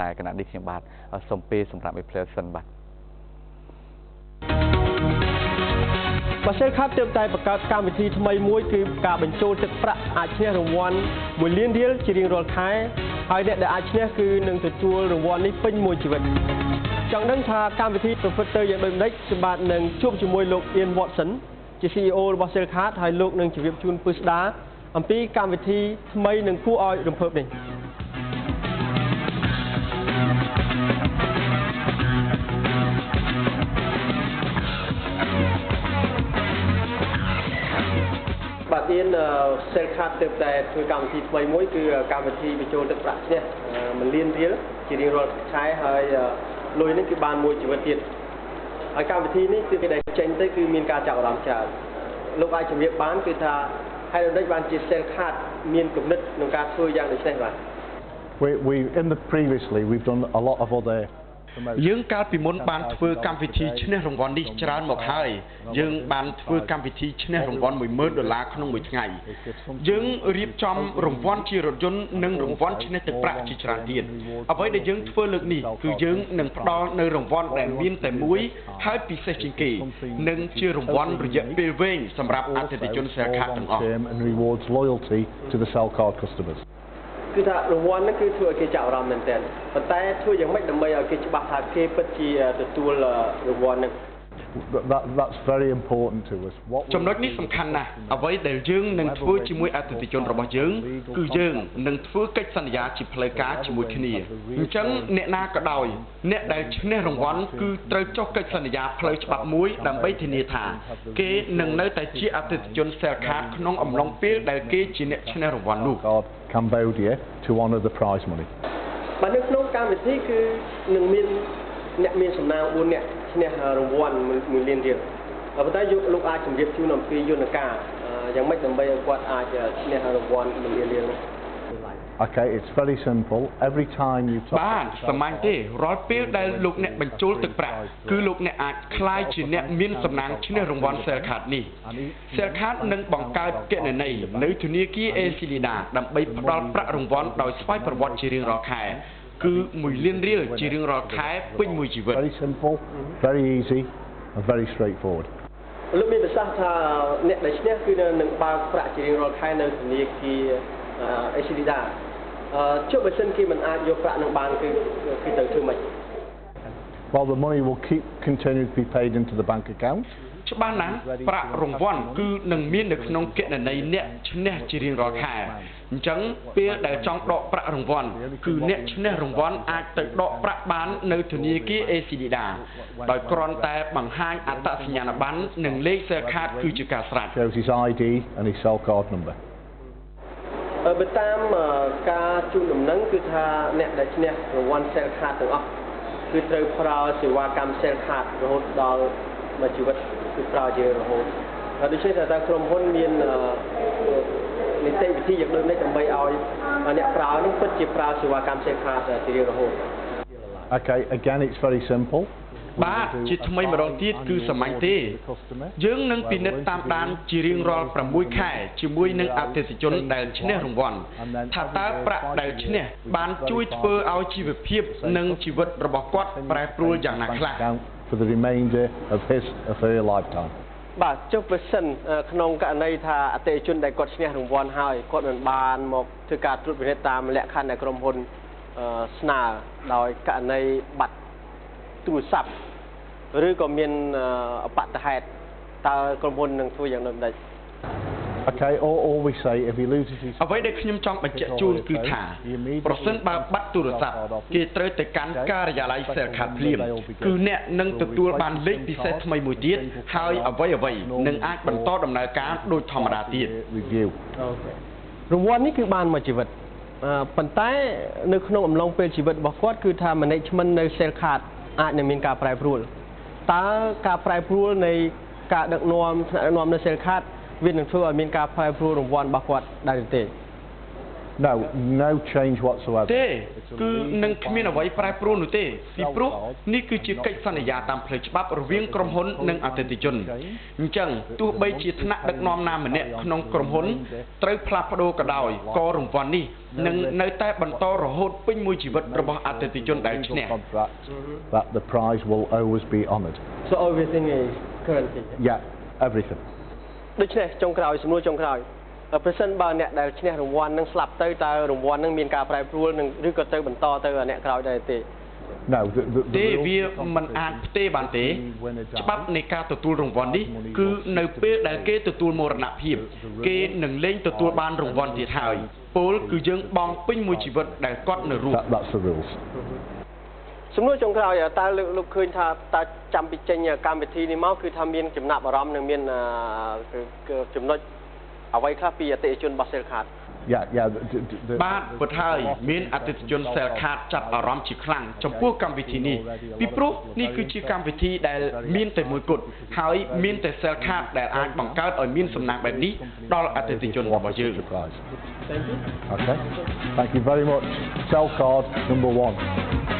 តែគណៈនេះខ្ញុំបាទសូមពេលសម្រាប់ឲ្យភ្លែសិនបាទ បាទ Cellcard ទើបតែបង្កើតកម្មវិធីថ្មីមួយគឺការបញ្ចូលទឹកប្រាក់អាចឈ្នះរង្វាន់1លានរៀលជារៀងរាល់ខែហើយអ្នកដែលអាចឈ្នះគឺនឹងទទួលរង្វាន់នេះពេញមួយជីវិតចង់ដឹងថាកម្មវិធីប្រព្រឹត្តទៅយ៉ាងដូចម្តេចខ្ញុំបាទនឹងជួបជាមួយលោក Ian Watson ជា CEO របស់ Cellcard ហើយលោកនឹងជម្រាបជូនពឹស្ដាអំពីកម្មវិធីថ្មីនិងគួរឲ្យរំភើបនេះបាទអៀន Cellcard ទើបតែធ្វើកម្មវិធីថ្មីមួយគឺកម្មវិធីបញ្ចូលទឹកប្រាក់ឈ្នះ1លានរៀលជារៀងរាល់ខែហើយលុយនេះគឺបានមួយជីវិតទៀតហើយកម្មវិធីនេះគឺគេដែលចេញទៅគឺមានការចាប់អារម្មណ៍ច្រើនលោកអាចជម្រាបបានគឺថាហេតុដូចម្តេចបានជា Cellcard មានគំនិតក្នុងការធ្វើយ៉ាងដូចនេះបាទ We in the previously we've done a lot of other យើងកាលពីមុនបានធ្វើកម្មវិធីឈ្នះរង្វាន់នេះច្រើនមកហើយយើងបានធ្វើកម្មវិធីឈ្នះរង្វាន់10000ដុល្លារក្នុងមួយថ្ងៃយើងរៀបចំរង្វាន់ជារថយន្តនិងរង្វាន់ឈ្នះទឹកប្រាក់ជាច្រើនទៀតអ្វីដែលយើងធ្វើលើកនេះគឺយើងនឹងផ្ដល់នៅរង្វាន់ដែលមានតែមួយហើយពិសេសជាងគេនិងជារង្វាន់រយៈពេលវែងសម្រាប់អតិថិជន Cellcard ទាំងអស់ and rewards loyalty to the Cellcard customers គឺថារង្វាន់ហ្នឹងគឺធ្វើឲ្យគេចាប់អារម្មណ៍មែនទែនប៉ុន្តែធ្វើយ៉ាងម៉េចដើម្បីឲ្យគេច្បាស់ថាគេពិតជាទទួលរង្វាន់ហ្នឹង That's very important to us. What ចំណុចនេះសំខាន់ណាស់អ្វីដែលយើងនឹងធ្វើជាមួយអតិថិជនរបស់យើងគឺយើងនឹងធ្វើកិច្ចសន្យាជាផ្លូវការជាមួយគ្នាអញ្ចឹងអ្នកណាក៏ដោយអ្នកដែលឈ្នះរង្វាន់គឺត្រូវចុះកិច្ចសន្យាផ្លូវច្បាប់មួយដើម្បីធានាថាគេនឹងនៅតែជាអតិថិជន Cellcard ក្នុងអំឡុងពេលដែលគេជាអ្នកឈ្នះរង្វាន់នោះ Cambodia to honor the prize money. បាទនៅក្នុងកម្មវិធីគឺនឹងមានអ្នកមានសំណាង4នាក់ឈ្នះរង្វាន់1លានរៀលប៉ុន្តែលោកអាចជម្រាបជូនអំពីយន្តការយ៉ាងម៉េចដើម្បីឲ្យគាត់អាចឈ្នះរង្វាន់1លានរៀលនោះ Okay, it's very simple. Every time you top បាទសាមញ្ញទេរាល់ពេលដែលលោកអ្នកបញ្ចូលទឹកប្រាក់គឺលោកអ្នកអាចក្លាយជាអ្នកមានសំណាងឈ្នះរង្វាន់ Cellcard នេះ Cellcard នឹងបង្កើតគណនីនៅធនាគារ ACLEDA ដើម្បីផ្ដល់ប្រាក់រង្វាន់ដោយស្វ័យប្រវត្តិជារៀងរាល់ខែគឺ1លានរៀលជារៀងរាល់ខែពេញមួយជីវិត Very simple, very easy and very straightforward. លោកមានប្រសាសន៍ថាអ្នកដែលឈ្នះគឺនឹងបើកប្រាក់ជារៀងរាល់ខែនៅធនាគារ ACLEDA ចុះបើសិនគេមិនអាចយកប្រាក់នឹងបានគឺគឺត្រូវធ្វើម៉េច Well, the money will keep continue to be paid into the bank account. ច្បាស់ណាស់ប្រាក់រង្វាន់គឺនឹងមាននៅក្នុងគណនីអ្នកឈ្នះជារៀងរាល់ខែអញ្ចឹងពេលដែលចង់ដកប្រាក់រង្វាន់គឺអ្នកឈ្នះរង្វាន់អាចទៅដកប្រាក់បាននៅធនាគារ ACLEDA ដោយគ្រាន់តែបង្ហាញអត្តសញ្ញាណប័ណ្ណនិងលេខ Cellcard គឺជាការស្រេច Shows his ID and his Cellcard number. បើតាមការជូនដំណឹងគឺថាអ្នកដែលឈ្នះរង្វាន់ Cellcard ទាំងអស់គឺត្រូវប្រើសេវាកម្ម Cellcard រហូតដល់មួយជីវិតគឺប្រើជារហូតហើយដូច្នេះតើក្រុមហ៊ុនមាននីតិវិធីយ៉ាងដូចនេះដើម្បីឲ្យអ្នកប្រើនឹងពិតជាប្រើសេវាកម្ម Cellcard ជារៀងរហូត Okay, again it's very simple. បាទជាថ្មីម្ដងទៀតគឺសាមញ្ញទេយើងនឹងពិនិត្យតាមដានជារៀងរាល់6ខែជាមួយនឹងអតិថិជនដែលឈ្នះរង្វាន់ថាតើប្រាក់ដែលឈ្នះបានជួយធ្វើឲ្យជីវភាពនិងជីវិតរបស់គាត់ប្រែប្រួលយ៉ាងណាខ្លះ For the remainder of his or her lifetime. បាទចុះបើសិនក្នុងករណីថាអតិថិជនដែលគាត់ឈ្នះរង្វាន់ហើយគាត់មិនបានមកធ្វើការត្រួតពិនិត្យតាមលក្ខខណ្ឌដែលក្រុមហ៊ុនស្នើដោយករណីបាត់ទូរស័ព្ទឬក៏មានអបតហេតុតើក្រុមហ៊ុននឹងធ្វើយ៉ាងដូចម្តេច Okay, all we say if he loses his អ្វីដែលខ្ញុំចង់បញ្ជាក់ជូនគឺថាប្រសិនបើបាត់ទូរស័ព្ទគេត្រូវទៅកាន់ការិយាល័យ Cellcard ភ្លាមគឺអ្នកនឹងទទួលបានលេខពិសេសថ្មីមួយទៀតហើយអ្វីអ្វីនឹងអាចបន្តដំណើរការដូចធម្មតាទៀត review. រង្វាន់នេះគឺបានមួយជីវិតប៉ុន្តែនៅក្នុងអំឡុងពេលជីវិតរបស់គាត់គឺថា management នៅ Cellcard អាចនឹងមានការប្រែប្រួលតើការប្រែប្រួលនៃការដឹកនាំថ្នាក់ដឹកនាំនៅ Cellcard វានឹងធ្វើឲ្យមានការប្រែប្រួលរង្វាន់របស់គាត់ដែរឬទេ No, no change whatsoever. ទេគឺនឹងគ្មានអ្វីប្រែប្រួលនោះទេ ពីព្រោះនេះគឺជាកិច្ចសន្យាតាមផ្លូវច្បាប់រវាងក្រុមហ៊ុននិងអតិថិជន។ អញ្ចឹងទោះបីជាថ្នាក់ដឹកនាំណាម្នាក់ក្នុងក្រុមហ៊ុនត្រូវផ្លាស់ប្ដូរក៏ដោយ ក៏រង្វាន់នេះនឹងនៅតែបន្តរហូតពេញមួយជីវិតរបស់អតិថិជនដែលឈ្នះ Contract that the prize will always be honoured. So everything is guaranteed. Yeah, everything. ដូច្នេះចុងក្រោយសំណួរចុងក្រោយ ប្រសិនបើអ្នកដែលឈ្នះរង្វាន់នឹងស្លាប់ទៅ តើរង្វាន់នឹងមានការប្រែប្រួលនឹង ឬក៏ទៅបន្តទៅអ្នកក្រោយដែរទេ? No, the ទេ rules វា of the មិនអាចផ្ទេរបានទេ។ ច្បាប់នៃការទទួលរង្វាន់នេះ គឺនៅពេលដែលគេទទួលមរណភាព គេនឹងលែងទទួលបានរង្វាន់ទៀតហើយ ពោលគឺយើងបង់ពេញមួយជីវិតដែលគាត់នៅរស់ That's the rules. សំណួរចុងក្រោយ តើលោកឃើញថា តើចាំពីចេញកម្មវិធីនេះមក គឺថាមានចំណាប់អារម្មណ៍ និងមានចំណុចអ្វីខ្លះពីអតិថិជនរបស់ Cellcard? Yeah. បាទ ពិតហើយ មានអតិថិជន Cellcard ចាប់អារម្មណ៍ជាខ្លាំងចំពោះកម្មវិធីនេះ ពីព្រោះនេះគឺជាកម្មវិធីដែលមានតែមួយគត់ ហើយមានតែ Cellcard ដែលអាចបង្កើតឲ្យមានសំណាងបែបនេះដល់អតិថិជនរបស់យើង។ Surprise. Okay. Thank you very much. Cellcard number 1.